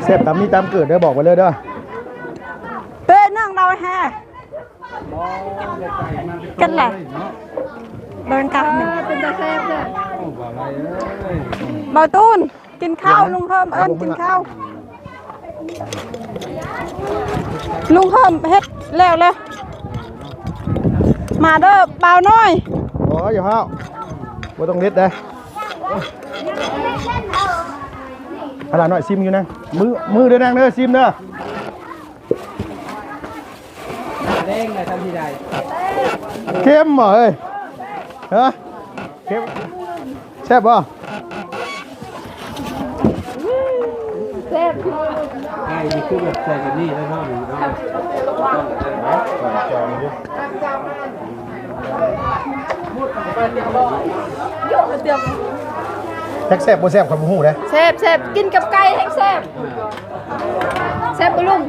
ແຊບຕາມມີຕາມເກີດເດີ ບອກໄປເລີຍເດີ. ເປັນໜັງເຮົາແຮ ກັນແຫຼະ ເບິ່ງກັນ ເປັນຕາແຊບເດີ. ເບົາຕູນ ກິນເຂົ້າ ລຸງເພີ່ມເອີ້ນກິນເຂົ້າ. ລຸງເພີ່ມເຮັດແລ້ວເລີຍ ມາເດີບ່າວນ້ອຍ. ໂອ້ຍ ຢ່າຮ້າວ ບໍ່ຕ້ອງເຮັດເດ້. ອາຫຼານນ້ອຍຊິມຢູ່ນະ ມື ມືເດີນາງເດີ ຊິມເດີ. ເຄັມບໍ່ເອີຍ? ຮະ ເຄັມ ແຊບບໍ່? ແຊບ ໄກ່ນີ້ຄືແບບໃສ່ກັນນີ້ແລ້ວເນາະ ນີ້ເນາະ. ຈັກແຊບບໍ່ແຊບຂ້ອຍບໍ່ຮູ້ເດ້. ແຊບ ແຊບ ກິນກັບໄກ່ແຮງແຊບ. ແຊບບໍ່ລຸງ?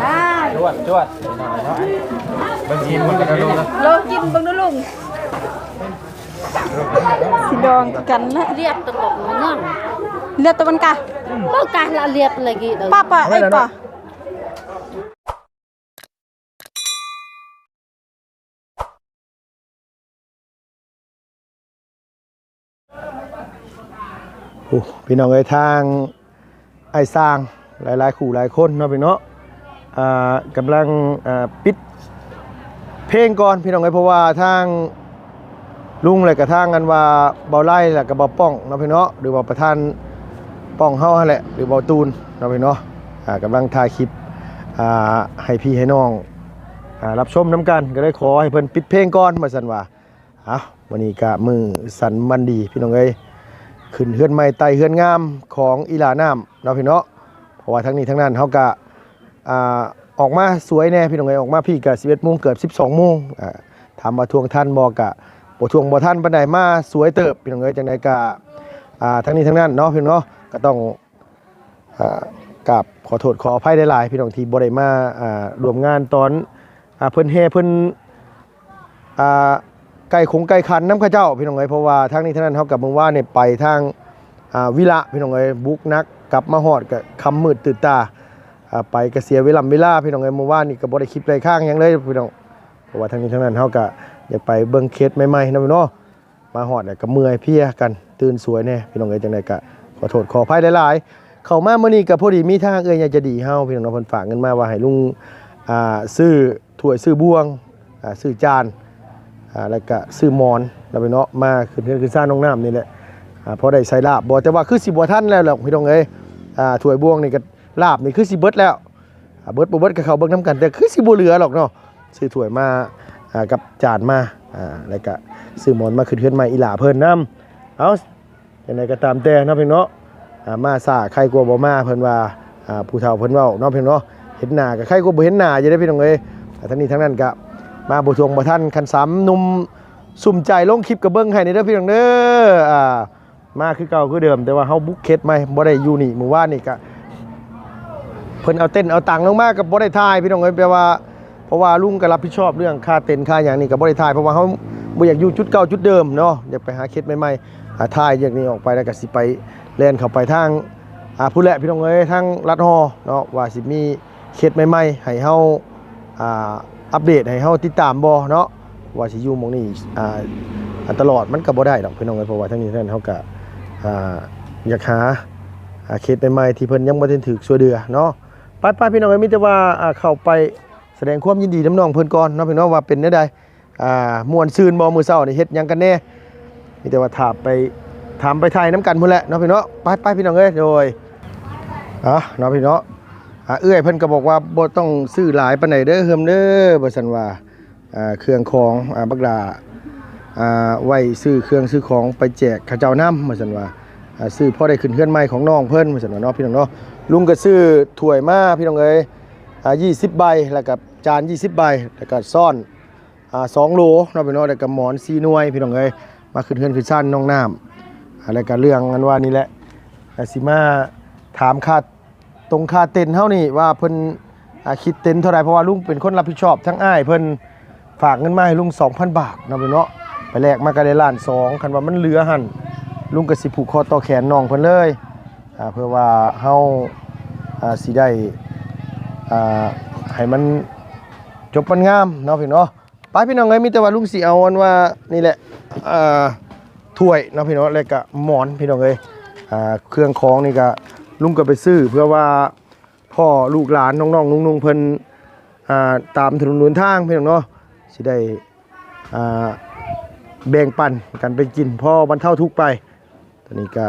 ໄດ້ ຈວດ ຈວດ ເບິ່ງຊີນມັນກໍໄດ້ລຸງ. ລອງກິນເບິ່ງດູລຸງ. ຊິດອງຄືກັນນະ. ລຽບຕະກອບມັນຍັງ ລຽບຕະວັນກາ ບໍ່ກາລະລຽບເລີຍກີ້ເດີ ປະປະໄອ້ປະ. ໂອ້ ພີ່ນ້ອງເອີຍ ທາງອ້າຍຊ່າງຫຼາຍໆຄູ່ຫຼາຍຄົນເນາະ ພີ່ນ້ອງເນາະ ອ່າ ກຳລັງ ອ່າ ປິດເພງກ່ອນ ພີ່ນ້ອງເອີຍ ເພາະວ່າທາງລຸງ ແລະກະທາງອັນວ່າເບົາໄລ ແລະກະເບົາປ້ອງເນາະ ພີ່ນ້ອງເນາະ ຫຼືວ່າປະທານປ້ອງເຮົາຫັ້ນແຫຼະ ຫຼືເບົາຕູນເນາະ ພີ່ນ້ອງເນາະ ອ່າ ກຳລັງຖ່າຍຄລິບ ອ່າ ໃຫ້ພີ່ໃຫ້ນ້ອງ ອ່າ ຮັບຊົມນຳກັນ ກໍເລີຍຂໍໃຫ້ເພິ່ນປິດເພງກ່ອນ ວ່າຊັ້ນວ່າ. ເອົ້າ ມື້ນີ້ກະມື້ສັນວັນດີ ພີ່ນ້ອງເອີຍ ຂຶ້ນເຮືອນໃໝ່ໄຕ່ເຮືອນງາມຂອງອີ່ຫຼ້ານ້ຳເນາະ ພີ່ນ້ອງເນາະ ເພາະວ່າທັງນີ້ທັງນັ້ນເຮົາກະ ອ່າ ອອກມາສວຍແດ່ ພີ່ນ້ອງເອີຍ ອອກມາພີ້ກະສິບເອັດໂມງ ເກືອບສິບສອງໂມງ ອ່າ ຖາມວ່າທວງທັນບໍ່ ກະບໍ່ທວງບໍ່ທັນປານໃດ ມາສວຍເຕີບ ພີ່ນ້ອງເອີຍ ຈັ່ງໃດກະ ອ່າ ທັງນີ້ທັງນັ້ນເນາະ ພີ່ນ້ອງເນາະ ກະຕ້ອງ ອ່າ ກາບຂໍໂທດຂໍອະໄພຫຼາຍໆ ພີ່ນ້ອງທີ່ບໍ່ໄດ້ມາ ອ່າ ຮ່ວມງານຕອນ ອ່າ ເພິ່ນແຫ່ເພິ່ນ ອ່າ ໄກ່ຄົງໄກ່ຂັນນຳເຂົາເຈົ້າ ພີ່ນ້ອງເອີຍ ເພາະວ່າທາງນີ້ທາງນັ້ນເຮົາກັບມື້ວານນີ້ໄປທາງ ອ່າ ວິລະ ພີ່ນ້ອງເອີຍ ບຸກໜັກ ກັບມາຮອດກໍຄ່ຳມືດຕື່ນຕາ ອ່າ ໄປກໍເສຍເວລາເວລາ ພີ່ນ້ອງເອີຍ ມື້ວານນີ້ກໍບໍ່ໄດ້ຄລິບໄດ້ຄ້າງຫຍັງເລີຍ ພີ່ນ້ອງ ເພາະວ່າທາງນີ້ທາງນັ້ນເຮົາກໍຢາກໄປເບິ່ງເຂດໃໝ່ໆເນາະ ພີ່ນ້ອງເນາະ. ມາຮອດແລ້ວກໍເມື່ອຍເພຍກັນ ຕື່ນສວຍແດ່ ພີ່ນ້ອງເອີຍ ຈັ່ງໃດກໍຂໍໂທດຂໍອະໄພຫຼາຍໆ. ເຂົ້າມາມື້ນີ້ກໍພໍດີມີທາງເອື້ອຍໃຫຍ່ໃຈດີເຮົາ ພີ່ນ້ອງເນາະ ເພິ່ນຝາກເງິນມາວ່າໃຫ້ລຸງ ອ່າ ຊື້ຖ້ວຍ ຊື້ບ່ວງ ອ່າ ຊື້ຈານ ອ່າ ແລ້ວກໍຊື້ໝອນເນາະ ພີ່ນ້ອງເນາະ ມາຂຶ້ນເຮືອນຂຶ້ນຊານນ້ອງນ້ຳນີ້ແຫຼະ ອ່າ ພໍໄດ້ໃສ່ລາບບໍ່ ແຕ່ວ່າຄືຊິບໍ່ທັນແລ້ວດອກ ພີ່ນ້ອງເອີຍ ອ່າ ຖ້ວຍບ່ວງນີ້ກໍ ລາບນີ້ຄືຊິເບິດແລ້ວ ອ່າ ເບິດບໍ່ເບິດກໍເຂົ້າເບິ່ງນຳກັນ ແຕ່ຄືຊິບໍ່ເຫຼືອດອກເນາະ ຊື້ຖ້ວຍມາ ອ່າ ກັບຈານມາ ອ່າ ແລ້ວກະຊື້ໝອນມາຂຶ້ນເຮືອນໃໝ່ອີ່ຫຼ້າເພິ່ນນຳ. ເອົາ ຈັ່ງໃດກໍຕາມແຕ່ເນາະ ພີ່ນ້ອງເນາະ ອ່າ ມາຊ້າໄຄກວ່າບໍ່ມາ ເພິ່ນວ່າ ອ່າ ຜູ້ເຖົ້າເພິ່ນເວົ້າເນາະ ພີ່ນ້ອງເນາະ ເຫັນໜ້າກໍໄຄກວ່າບໍ່ເຫັນໜ້າຢູ່ເດ້ ພີ່ນ້ອງເອີຍ. ອ່າ ທັງນີ້ທັງນັ້ນກໍມາບໍ່ທວງບໍ່ທັນ ຄັນສາມໜຸ່ມສຸມໃຈລົງຄລິບກໍເບິ່ງໃຫ້ແດ່ເດີ ພີ່ນ້ອງເດີ ອ່າ ມາຄືເກົ່າຄືເດີມ ແຕ່ວ່າເຮົາບຸກເຂດໃໝ່ ບໍ່ໄດ້ຢູ່ນີ້ ມື້ວານນີ້ກະເພິ່ນເອົາເຕັນເອົາຕັ່ງລົງມາ ກໍບໍ່ໄດ້ຖ່າຍ ພີ່ນ້ອງເອີຍ ແປວ່າ ເພາະວ່າລຸງກໍຮັບຜິດຊອບເລື່ອງຄ່າເຕັນຄ່າຫຍັງນີ້ ກໍບໍ່ໄດ້ຖ່າຍ ເພາະວ່າເຮົາບໍ່ຢາກຢູ່ຈຸດເກົ່າຈຸດເດີມເນາະ ຢາກໄປຫາເຂດໃໝ່ໆ ອ່າ ຖ່າຍຈາກນີ້ອອກໄປແລ້ວກໍຊິໄປແລ່ນເຂົ້າໄປທາງ ອ່າ ພຸ້ນແຫຼະ ພີ່ນ້ອງເອີຍ ທາງລັດຫໍ່ເນາະ ວ່າຊິມີ ເຂດໃໝ່ໆ ໃຫ້ເຮົາ ອ່າ ອັບເດດ ໃຫ້ເຮົາຕິດຕາມບໍ່ເນາະ ວ່າຊິຢູ່ໝ່ອງນີ້ ອ່າ ຕະຫຼອດ ມັນກໍບໍ່ໄດ້ດອກ ພີ່ນ້ອງເອີຍ ເພາະວ່າທັງນີ້ທັງນັ້ນເຮົາກໍ ອ່າ ຢາກຫາ ອ່າ ເຂດໃໝ່ໆ ທີ່ເພິ່ນຍັງບໍ່ທັນຖືກຊ່ວຍເຫຼືອເນາະ. ໄປໆ ພີ່ນ້ອງເອີຍ ມີແຕ່ວ່າ ອ່າ ເຂົ້າໄປສະແດງຄວາມຍິນດີນຳນ້ອງເພິ່ນກ່ອນເນາະ ພີ່ນ້ອງ ວ່າເປັນແນວໃດ ອ່າ ມ່ວນຊື່ນບໍ່ ມື້ເຊົ້ານີ້ເຮັດຫຍັງກັນແດ່? ມີແຕ່ວ່າຖາມໄປ ຖາມໄປຖ່າຍນຳກັນພຸ້ນແຫຼະເນາະ ພີ່ນ້ອງເນາະ. ໄປໆ ພີ່ນ້ອງເອີຍ ໂດຍ ອ່າ ເນາະ ພີ່ນ້ອງເນາະ ອ່າ ເອື້ອຍເພິ່ນກໍບອກວ່າບໍ່ຕ້ອງຊື້ຫຼາຍປານໃດເດີເຮືອມເດີ ວ່າຊັ້ນວ່າ ອ່າ ເຄື່ອງຂອງ ອ່າ ບັກຫຼ້າ ອ່າ ໄວ້ຊື້ເຄື່ອງຊື້ຂອງໄປແຈກເຂົາເຈົ້ານຳ ວ່າຊັ້ນວ່າ ອ່າ ຊື້ພໍໄດ້ຂຶ້ນເຮືອນໃໝ່ຂອງນ້ອງເພິ່ນ ວ່າຊັ້ນວ່າເນາະ ພີ່ນ້ອງເນາະ. ລຸງກໍຊື້ຖ້ວຍມາ ພີ່ນ້ອງເອີຍ ອ່າ ຊາວໃບ ແລ້ວກໍຈານຊາວໃບ ແລ້ວກໍຊ້ອນ ອ່າ ສອງໂຫຼເນາະ ພີ່ນ້ອງເນາະ ແລ້ວກໍໝອນສີ່ໜ່ວຍ ພີ່ນ້ອງເອີຍ ມາຂຶ້ນເຮືອນຂຶ້ນຊານນ້ອງນ້ຳ ອ່າ ແລ້ວກໍເລື່ອງອັນວ່ານີ້ແຫຼະ ກໍຊິມາຖາມຄ່າຕົງຄ່າເຕັນເຮົານີ້ວ່າເພິ່ນ ອ່າ ຄິດເຕັນເທົ່າໃດ ເພາະວ່າລຸງເປັນຄົນຮັບຜິດຊອບ ທາງອ້າຍເພິ່ນຝາກເງິນມາໃຫ້ລຸງສອງພັນບາດເນາະ ພີ່ນ້ອງເນາະ ໄປແລກມາກໍໄດ້ລ້ານສອງ ຄັນວ່າມັນເຫຼືອຫັ້ນ ລຸງກໍຊິຜູກຄໍຕໍ່ແຂນນ້ອງເພິ່ນເລີຍ ອ່າ ເພື່ອວ່າເຮົາ ອ່າ ຊິໄດ້ ອ່າ ໃຫ້ມັນຈົບມັນງາມເນາະພີ່ນ້ອງເນາະ. ໄປພີ່ນ້ອງເອີຍ ມີແຕ່ວ່າລຸງຊິເອົາອັນວ່ານີ້ແຫຼະ ອ່າ ຖ້ວຍເນາະພີ່ນ້ອງ ແລະກະໝອນພີ່ນ້ອງເອີຍ. ອ່າ ເຄື່ອງຂອງນີ້ກະລຸງກໍໄປຊື້ ເພື່ອວ່າພໍ່ລູກຫຼານນ້ອງໆນຸ່ງໆເພິ່ນ ອ່າ ຕາມຖະໜົນຫົນທາງພີ່ນ້ອງເນາະ ຊິໄດ້ ອ່າ ແບ່ງປັນກັນໄປກິນ ພໍບັນເທົາທຸກໄປ. ຕອນນີ້ກະ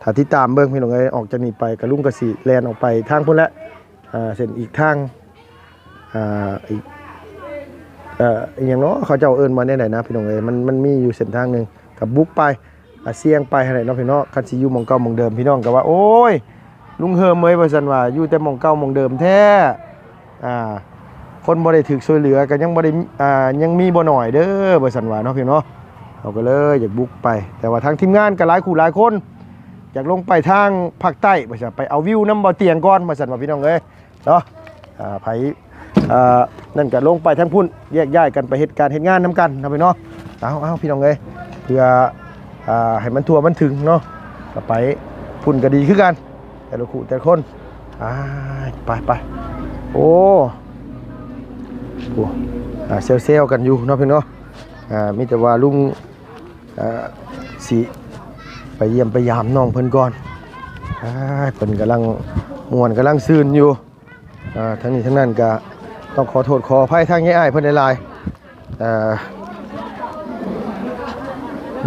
ຖ້າຕິດຕາມເບິ່ງພີ່ນ້ອງເອີຍ ອອກຈາກນີ້ໄປກະລຸງກະຊິແລ່ນອອກໄປທາງພຸ້ນແຫຼະ ອ່າ ເສັ້ນອີກທາງ ອ່າ ອີກ ເອີ ອີຫຍັງເນາະ ເຂົາເຈົ້າເອີ້ນວ່າແນວໃດນະພີ່ນ້ອງເອີຍ ມັນ ມັນມີຢູ່ເສັ້ນທາງໜຶ່ງ ກະບຸກໄປ ອ່າ ສ່ຽງໄປຫັ້ນແຫຼະເນາະພີ່ນ້ອງ. ຄັນຊິຢູ່ໝ່ອງເກົ່າໝ່ອງເດີມ ພີ່ນ້ອງກໍວ່າ ໂອ້ຍ ລຸງເຮີມເອີຍ ວ່າຊັ້ນວ່າ ຢູ່ແຕ່ໝ່ອງເກົ່າໝ່ອງເດີມແທ້ ອ່າ ຄົນບໍ່ໄດ້ຖືກຊ່ວຍເຫຼືອກໍຍັງບໍ່ໄດ້ ອ່າ ຍັງມີບໍ່ໜ້ອຍເດີ ວ່າຊັ້ນວ່າເນາະພີ່ນ້ອງເນາະ. ເຮົາກໍເລີຍຢາກບຸກໄປ ແຕ່ວ່າທາງທີມງານກໍຫຼາຍຄູ່ຫຼາຍຄົນ ຢາກລົງໄປທາງພາກໃຕ້ ວ່າຊັ້ນ ໄປເອົາວິວນຳເບົາຕຽງກ່ອນ ວ່າຊັ້ນວ່າ ພີ່ນ້ອງເອີຍ ເນາະ. ອ່າ ໃຜ ອ່າ ນັ້ນກໍລົງໄປທາງພຸ້ນ ແຍກຍ້າຍກັນໄປເຮັດການເຮັດງານນຳກັນເນາະພີ່ນ້ອງ. ເອົາ ເອົາ ພີ່ນ້ອງເອີຍ ເພື່ອ ອ່າ ໃຫ້ມັນທົ່ວມັນເຖິງເນາະ ກໍໄປພຸ້ນກໍດີຄືກັນ ແຕ່ລະຄູ່ແຕ່ລະຄົນ. ອ່າ ໄປໆ ໂອ້ ໂອ້ ອ່າ ແຊວໆກັນຢູ່ເນາະພີ່ນ້ອງເນາະ. ອ່າ ມີແຕ່ວ່າລຸງ ອ່າ ຊິໄປຢ້ຽມໄປຢາມນ້ອງເພິ່ນກ່ອນ. ອ່າ ເພິ່ນກຳລັງມ່ວນກຳລັງຊື່ນຢູ່. ອ່າ ທັງນີ້ທັງນັ້ນກະຕ້ອງຂໍໂທດຂໍອະໄພທາງຍາຍອ້າຍເພິ່ນຫຼາຍໆ ເອີ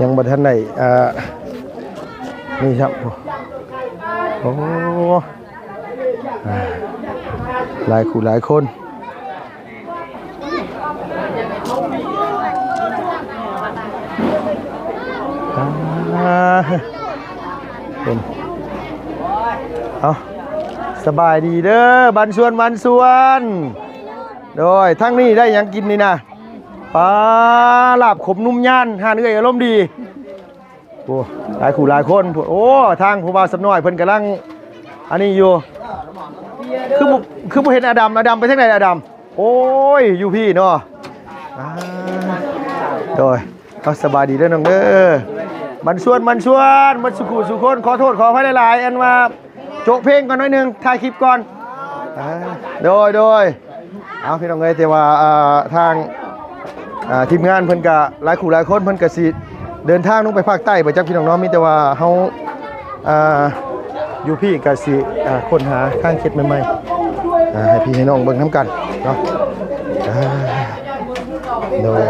ຍັງບໍ່ທັນໄດ້ ອ່າ ນີ້ຊ້ຳ. ໂອ້ ອ່າ ຫຼາຍຄູ່ຫຼາຍຄົນ. ອ່າ ເພິ່ນ ເອົາ ສະບາຍດີເດີ ບັນຊວນ ບັນຊວນ. ໂດຍ ທາງນີ້ໄດ້ຫຍັງກິນນີ້ນະ? ປາ ລາບຂົມນຸ່ມຍານ ຮ້ານເອື້ອຍອາລົມດີ. ໂອ້ ຫຼາຍຄູ່ຫຼາຍຄົນ. ໂອ້ ທາງຜູ້ບ່າວສຳນ້ອຍເພິ່ນກຳລັງອັນນີ້ຢູ່. ຄືບໍ່ ຄືບໍ່ເຫັນອາດຳ ອາດຳໄປທາງໃດອາດຳ? ໂອ້ຍ ຢູ່ພີ້ເນາະ. ອ່າ ໂດຍ ເອົາ ສະບາຍດີເດີນ້ອງເດີ ບັນຊວນ ບັນຊວນ ໝົດສູ່ຄູ່ສູ່ຄົນ. ຂໍໂທດຂໍອະໄພຫຼາຍໆ ອັນວ່າໂຈະເພງກ່ອນໜ້ອຍໜຶ່ງ ຖ່າຍຄລິບກ່ອນ. ອ່າ ໂດຍ ໂດຍ ເອົາ ພີ່ນ້ອງເອີຍ ແຕ່ວ່າ ອ່າ ທາງ ອ່າ ທີມງານເພິ່ນກະຫຼາຍຄູ່ຫຼາຍຄົນ ເພິ່ນກະຊິເດີນທາງລົງໄປພາກໃຕ້ບໍ່ຈັກ ພີ່ນ້ອງເນາະ. ມີແຕ່ວ່າເຮົາ ອ່າ ຢູ່ພີ້ກະຊິ ອ່າ ຄົ້ນຫາທາງເຮັດໃໝ່ໆ ອ່າ ໃຫ້ພີ່ໃຫ້ນ້ອງເບິ່ງນຳກັນເນາະ. ອ່າ ໂດຍ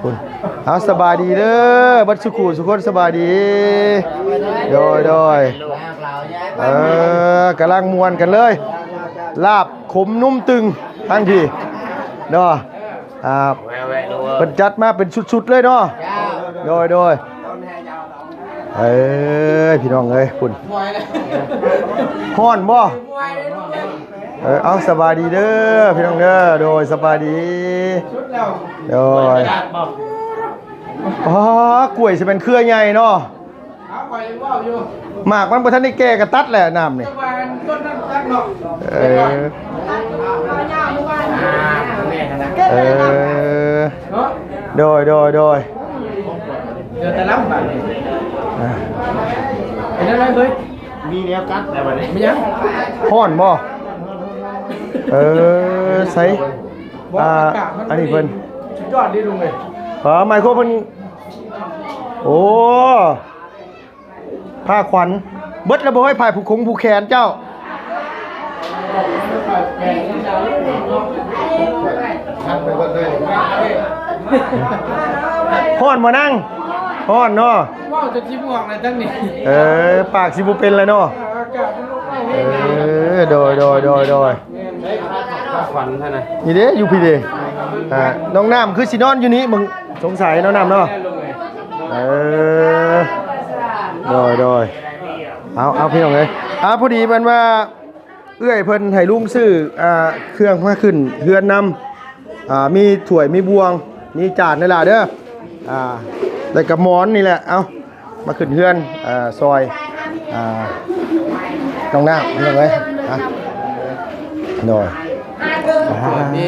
ພຸ້ນ ເອົາ ສະບາຍດີເດີ ເບິດສູ່ຄູ່ສູ່ຄົນ ສະບາຍດີ. ໂດຍ ໂດຍ ເອີ ກຳລັງມ່ວນກັນເລີຍ ລາບຂົມນຸ່ມຕຶງ ທັງທີ່ເນາະ. ອ່າ ເພິ່ນຈັດມາເປັນຊຸດໆເລີຍເນາະ. ໂດຍ ໂດຍ ເອີຍ ພີ່ນ້ອງເອີຍ ພຸ້ນ ຮ້ອນບໍ່? ເອີ ເອົາ ສະບາຍດີເດີ ພີ່ນ້ອງເດີ. ໂດຍ ສະບາຍດີ. ໂດຍ ອໍ ກ້ວຍຊິແມ່ນເຄືອໃຫຍ່ເນາະ. ເອົາ ຂ້ອຍຍັງເວົ້າຢູ່ ໝາກມັນບໍ່ທັນໄດ້ແກ່ກໍຕັດແຫຼະ ນ້ຳນີ້ ແຕ່ວ່າຕົ້ນນັ້ນຕັດເນາະ. ເອີ ເອີ ເນາະ ໂດຍ ໂດຍ ໂດຍ ເຫຼືອແຕ່ລຳບາດນີ້. ອ່າ ເປັນຈັ່ງໃດເຮີ້ຍ? ມີແນວກັດແລ້ວບັດນີ້. ມີຫຍັງ? ຮ້ອນບໍ່? ເອີ ໃສ ບໍ່ ອ່າ ອາກາດມັນ ອັນນີ້ເພິ່ນ ສຸດຍອດເດ້ລຸງເອີຍ. ອໍ ໄມໂຄຣເພິ່ນ ໂອ້ ຜ້າຂວັນເບິດແລ້ວບໍ່ເຮີ້ຍ? ຜ້າຜູກຂົງຜູກແຂນເຈົ້າ ຮ້ອນບໍ່ນາງ? ຮ້ອນເນາະ. ເວົ້າຈົນຊິບໍ່ອອກແລ້ວຈັ່ງນີ້ ເອີ ປາກຊິບໍ່ເປັນແລ້ວເນາະ. ເອີ ອາກາດມັນບໍ່ເຂົ້າ ເອີ ໂດຍ ໂດຍ ໂດຍ ໂດຍ. ຂວັນຫັ້ນນະ ນີ້ເດ້ ຢູ່ພີ້ເດ້. ອ່າ ນ້ອງນ້ຳຄືຊິນອນຢູ່ນີ້ ເບິ່ງ ສົງໄສເນາະ ນ້ຳເນາະ. ເອີ ໂດຍ ໂດຍ ເອົາ ເອົາ ພີ່ນ້ອງເອີຍ. ອ່າ ພໍດີແມ່ນວ່າເອື້ອຍເພິ່ນໃຫ້ລຸງຊື້ ອ່າ ເຄື່ອງມາຂຶ້ນເຮືອນນຳ. ອ່າ ມີຖ້ວຍ ມີບ່ວງ ມີຈານນີ້ລະເດີ ອ່າ ແລ້ວກໍໝອນນີ້ແຫຼະ ເອົາ ມາຂຶ້ນເຮືອນ ເອີ ຊ່ອຍ ອ່າ ນ້ອງນ້ຳ ພີ່ນ້ອງເອີຍ. ອ່າ ໂດຍ ມີ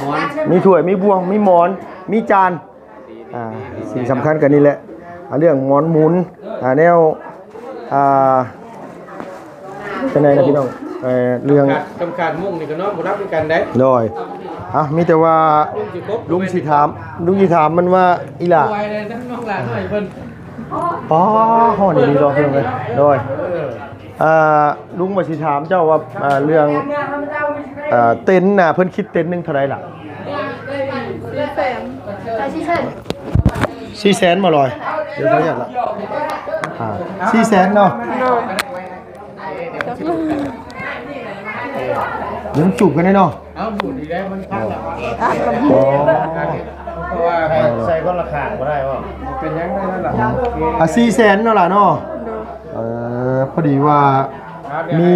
ໝອນ ມີຖ້ວຍ ມີບ່ວງ ມີໝອນ ມີຈານ. ອ່າ ສິ່ງສຳຄັນກໍນີ້ແຫຼະ ອ່າ ເລື່ອງໝອນໝູນ ອ່າ ແນວ ອ່າ ຈັ່ງໃດລະພີ່ນ້ອງ ເອີ ເລື່ອງ ກຳຂາດ ກຳຂາດມຸ້ງນີ້ກໍນອນບໍ່ຫຼັບຄືກັນເດ້. ໂດຍ ອ່ະ ມີແຕ່ວ່າລຸງຊິຄົບ ລຸງຊິຖາມ ລຸງຊິຖາມມັນວ່າ ອີ່ຫຼ້າ ປ່ວຍເລີຍ ທັງນ້ອງຫຼ້ານ້ອຍເພິ່ນ ອໍ ຮ້ອນດີໆ ດອກເພິ່ນເລີຍ. ໂດຍ ອ່າ ລຸງວ່າຊິຖາມເຈົ້າວ່າ ອ່າ ເລື່ອງ ອ່າ ເຕັນນະ ເພິ່ນຄິດເຕັນໜຶ່ງເທົ່າໃດລະ? ສີ່ແສນ ສີ່ແສນບໍ່ລອຍ? ດຽວຂໍອະນຸຍາດລະ ອ່າ ສີ່ແສນເນາະ. ໂດຍ ດຽວມາຈູບກັນເນາະ. ເອົາ ດູດອີກແລ້ວ ມັນພັງແລ້ວ ອໍ ເພາະວ່າໃສ່ຄົນລະຂ້າງບໍ່ໄດ້ບໍ່? ເປັນຫຍັງໄດ້ນັ້ນລະ ອ່າ ສີ່ແສນເນາະຫຼ້າເນາະ. ໂດຍ ເອີ ພໍດີວ່າມີ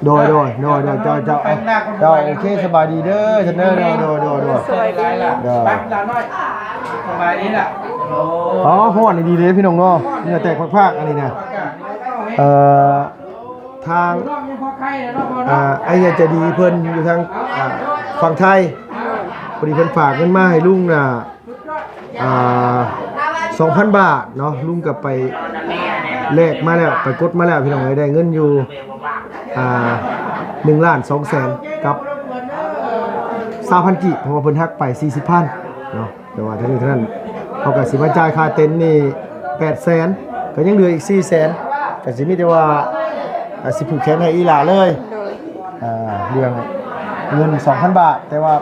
ໂດຍ ໂດຍ ໂດຍ ໂດຍ ເຈົ້າ ເຈົ້າ ເຈົ້າ ໂອເຄ ສະບາຍດີເດີ ຊັ້ນເດີ ໂດຍ ໂດຍ ໂດຍ ໂດຍ ສະບາຍດີ ໂດຍ ຫຼານນ້ອຍ ສະບາຍດີລະ. ອໍ ຮ້ອນດີເດ້ພີ່ນ້ອງເນາະ ເຫື່ອແຕກພາກໆ ອັນນີ້ນະ ເອີ ທາງ ອ່າ ອ້າຍໃຫຍ່ໃຈດີເພິ່ນຢູ່ທາງ ອ່າ ຝັ່ງໄທ ໂດຍ ພໍດີເພິ່ນຝາກເງິນມາໃຫ້ລຸງນະ ອ່າ ສອງພັນບາດເນາະ ລຸງກໍໄປແລກມາແລ້ວ ໄປກົດມາແລ້ວ ພີ່ນ້ອງເອີຍ ໄດ້ເງິນຢູ່ ອ່າ ໜຶ່ງລ້ານສອງແສນກັບຊາວພັນກີບ ເພາະວ່າເພິ່ນຫັກໄປສີ່ສິບພັນເນາະ. ແຕ່ວ່າທັງນີ້ທັງນັ້ນ ເຮົາກໍຊິມາຈ່າຍຄ່າເຕັນນີ້ແປດແສນ ກໍຍັງເຫຼືອອີກສີ່ແສນ ກໍຊິມີແຕ່ວ່າ ອ່າ ຊິຜູກແຂນໃຫ້ອີ່ຫຼ້າເລີຍ. ໂດຍ ອ່າ ເລື່ອງເງິນສອງພັນບາດ ແຕ່ວ່າ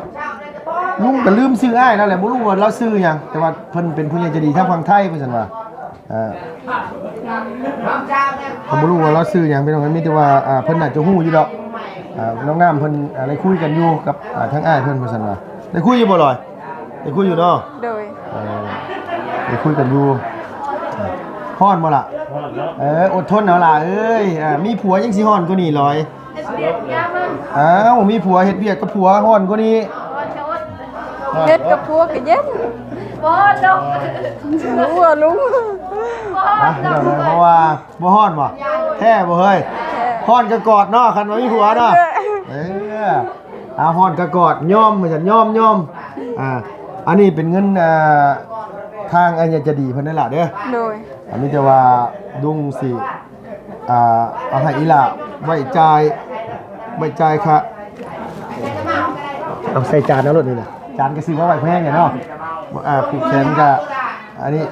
ລຸງກໍລືມຊື່ອ້າຍລາວແຫຼະ ບໍ່ຮູ້ວ່າລາວຊື່ຫຍັງ ແຕ່ວ່າເພິ່ນເປັນຜູ້ໃຫຍ່ໃຈດີທາງຝັ່ງໄທ ເພິ່ນວ່າ ເອີ ເຮົາບໍ່ຮູ້ວ່າລາວຊື່ຫຍັງ ພີ່ນ້ອງ ມີແຕ່ວ່າ ອ່າ ເພິ່ນໜ້າຈະຮູ້ຢູ່ດອກ. ອ່າ ນ້ອງນ້ຳເພິ່ນ ອ່າ ໄດ້ຄຸຍກັນຢູ່ກັບ ອ່າ ທາງອ້າຍເພິ່ນ ວ່າຊັ້ນວ່າ ໄດ້ຄຸຍຢູ່ບໍ່ລອຍ? ໄດ້ຄຸຍຢູ່ເນາະ. ໂດຍ ເອີ ໄດ້ຄຸຍກັນຢູ່. ຮ້ອນບໍ່ລະ? ຮ້ອນເນາະ. ເອີ ອົດທົນເອົາຫຼ້າເອີຍ ອ່າ ມີຜົວຍັງຊິຮ້ອນກວ່ານີ້ລອຍ. ອ້າວ ມີຜົວເຮັດວຽກກັບຜົວຮ້ອນກວ່ານີ້. ເຮັດກັບຜົວກໍເຢັນ. ບໍ່ດອກ ຮູ້ວ່າລຸງ ອ່ະ ເພາະວ່າບໍ່ຮ້ອນບໍ່? ແທ້ບໍ່ເຮີ້ຍ? ແທ້ ຮ້ອນກໍກອດເນາະ ຄັນວ່າມີຜົວເນາະ. ເອີ ອ່າ ຮ້ອນກໍກອດ ຍອມ ວ່າຊັ້ນ ຍອມ ຍອມ. ອ່າ ອັນນີ້ເປັນເງິນ ອ່າ ທາງອ້າຍໃຫຍ່ໃຈດີເພິ່ນນັ້ນລະເດີ. ໂດຍ ອ່າ ມີແຕ່ວ່າລຸງຊິ ອ່າ ເອົາໃຫ້ອີ່ຫຼ້າໄວ້ຈ່າຍ ໄວ້ຈ່າຍຄ່າ ເອົາໃສ່ຈານເອົາໂລດນີ້ນະ ຈານກໍຊື້ມາໄວ້ແພງແຫຼະເນາະ. ອ່າ ຜູກແຂນກໍ ອັນນີ້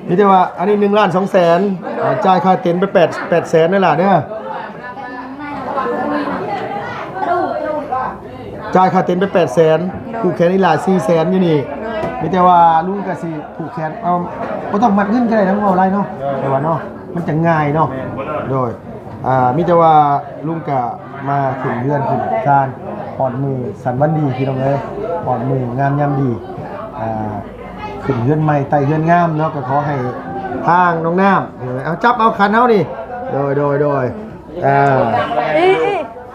ມີແຕ່ວ່າ ອັນນີ້ໜຶ່ງລ້ານສອງແສນ ອ່າ ຈ່າຍຄ່າເຕັນໄປແປດ ແປດແສນນັ້ນລະເດີ ຈ່າຍຄ່າເຕັນໄປແປດແສນ ໂດຍ ຜູກແຂນອີ່ຫຼ້າສີ່ແສນຢູ່ນີ້ ໂດຍ ມີແຕ່ວ່າລຸງກໍຊິຜູກແຂນ ເອົາ ບໍ່ຕ້ອງມັດເງິນກໍໄດ້ນະ ເວົ້າຫຼາຍເນາະ ໂດຍ ແຕ່ວ່າເນາະ ມັນຈະງ່າຍເນາະ ໂດຍ ອ່າ ມີແຕ່ວ່າລຸງກະມາຂຶ້ນເຮືອນຂຶ້ນຊານ ຮອດມື້ສັນວັນດີ ພີ່ນ້ອງເອີຍ ຮອດມື້ງາມຍາມດີ ອ່າ ຂຶ້ນເຮືອນໃໝ່ໄຕ່ເຮືອນງາມເນາະ ກໍຂໍໃຫ້ທາງນ້ອງນ້ຳ ເອົາ ຈັບເອົາຂັນເຮົານີ້ ໂດຍ ໂດຍ ໂດຍ ອ່າ ອີ ອີ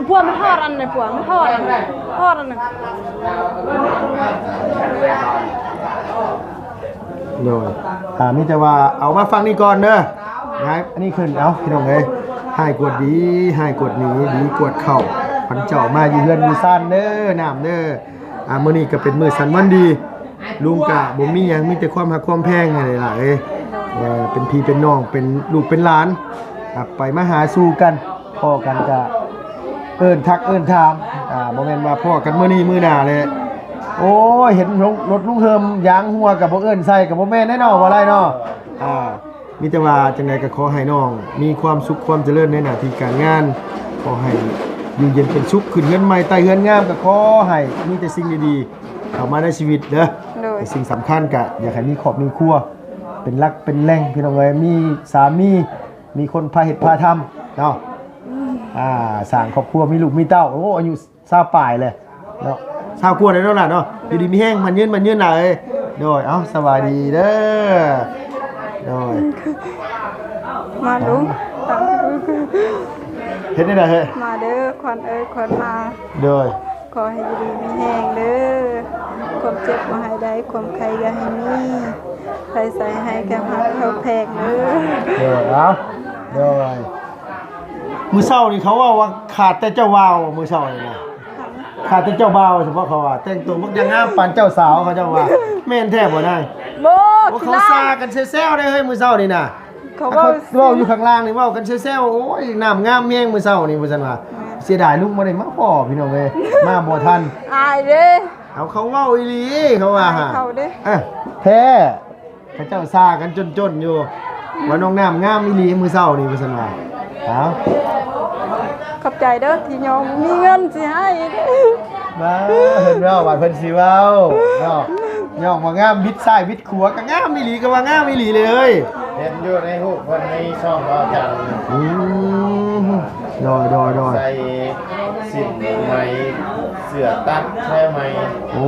ພວກມັນຮອດອັນນີ້ ພວກມັນຮອດອັນນີ້ ຮອດອັນນີ້ ໂດຍ ອ່າ ມີແຕ່ວ່າເອົາມາຝັ່ງນີ້ກ່ອນເດີ ນະ ອັນນີ້ຂຶ້ນ ເອົາ ພີ່ນ້ອງເອີຍ ຮ້າຍກວດດີ ຮ້າຍກວດໜີ ດີກວດເຂົ້າ ຄັນເຈົ້າມາຢູ່ເຮືອນຢູ່ຊານເດີ ນ້ຳເດີ ອ່າ ມື້ນີ້ກໍເປັນມື້ສັນວັນດີ ລຸງກະບໍ່ມີຫຍັງ ມີແຕ່ຄວາມຮັກຄວາມແພງຫັ້ນແຫຼະຫຼ້າເອີຍ ເປັນພີ່ເປັນນ້ອງ ເປັນລູກເປັນຫຼານ ອ່າ ໄປມາຫາສູ່ກັນ ພໍ້ກັນກະເອີ້ນທັກເອີ້ນຖາມ ອ່າ ບໍ່ແມ່ນວ່າພໍ້ກັນມື້ນີ້ມື້ໜ້າແຫຼະ ໂອ້ຍ ເຫັນລົດລຸງເຮີມຢາງຮົ່ວກໍບໍ່ເອີ້ນໃສ່ກໍບໍ່ແມ່ນແນ່ເນາະ ບໍ່ໄດ້ເນາະ ອ່າ ມີແຕ່ວ່າຈັ່ງໃດກໍຂໍໃຫ້ນ້ອງມີຄວາມສຸກຄວາມຈະເລີນໃນໜ້າທີ່ການງານ ຂໍໃຫ້ຢູ່ເຢັນເປັນສຸກ ຂຶ້ນເຮືອນໃໝ່ໄຕ່ເຮືອນງາມ ກໍຂໍໃຫ້ມີແຕ່ສິ່ງດີໆເຂົ້າມາໃນຊີວິດເດີ ໂດຍ ແລະ ສິ່ງສຳຄັນກໍຢາກໃຫ້ມີຄອບມີຄົວ ເປັນຫຼັກເປັນແຫຼ່ງ ພີ່ນ້ອງເອີຍ ມີສາມີ ມີຄົນພາເຮັດພາທຳເນາະ ອ່າ ສ້າງຄອບຄົວ ມີລູກມີເຕົ້າ ໂອ້ ອາຍຸຊາວປາຍແລ້ວເນາະ ຊາວກວ່າແລ້ວເນາະຫຼ້າເນາະ ຢູ່ດີມີແຮງ ໝັ້ນຍືນ ໝັ້ນຍືນຫຼ້າເອີຍ ໂດຍ ເອົາ ສະບາຍດີເດີ ໂດຍ ມາລຸງ ເຮັດແນວໃດເຮີ້ຍ ມາເດີ ຂວັນເອີຍ ຂວັນມາ ໂດຍ ຂໍໃຫ້ຢູ່ດີມີແຮງເດີ ຄວາມເຈັບບໍ່ໃຫ້ໄດ້ ຄວາມໄຂ້ຢ່າໃຫ້ມີ ໄປໃສໃຫ້ແກ້ວຮັກເຮົາແພງເດີ ໂດຍ ເອົາ ໂດຍ ມື້ເຊົ້ານີ້ເຂົາເວົ້າວ່າຂາດແຕ່ເຈົ້າບ່າວ ມື້ເຊົ້ານີ້ນະ ຂາດແຕ່ເຈົ້າບ່າວ ສະເພາະເຂົາວ່າ ແຕ່ງຕົວມັກຈະງາມປານເຈົ້າສາວ ເຂົາເຈົ້າວ່າ ແມ່ນແທ້ບໍ່ນາງ? ບໍ່ ໂອ້ ເຂົາຊາກັນແຊວໆເດ້ເຮີ້ຍ ມື້ເຊົ້ານີ້ນະ ເຂົາ ເຂົາ ເວົ້າ ເວົ້າຢູ່ຂ້າງລ່າງນີ້ ເວົ້າກັນແຊວໆ ໂອ້ຍ ນ້ຳງາມແຮງມື້ເຊົ້ານີ້ ວ່າຊັ້ນວ່າ. ແມ່ນ ເສຍດາຍລຸງບໍ່ໄດ້ມາພໍ້ ພີ່ນ້ອງເອີຍ ມາບໍ່ທັນ ອາຍເດ້. ເອົາ ເຂົາເວົ້າອີ່ຫຼີ ເຂົາວ່າ ອາຍເຂົາເດ້. ເອີ ແທ້ ເຂົາເຈົ້າຊາກັນຈົນໆຢູ່ ວ່ານ້ອງນ້ຳງາມອີ່ຫຼີມື້ເຊົ້ານີ້ ວ່າຊັ້ນວ່າ. ເອົາ ຂອບໃຈເດີທີ່ຍອມ ມີເງິນຊິໃຫ້. ມາ ເພິ່ນເວົ້າ ບາດເພິ່ນຊິເວົ້າເນາະ ຍອມວ່າງາມ ບິດຊ້າຍບິດຂວາ ກໍງາມອີ່ຫຼີ ກໍວ່າງາມອີ່ຫຼີເລີຍ. ເຫັນຢູ່ໃນຮູບເພິ່ນໃນຊ່ອງເວົ້າຈັນ. ອືມ ໂດຍໆໆ ໃສ່ສິ້ນໄໝ ເສື້ອຕັດແພໄໝ. ໂອ້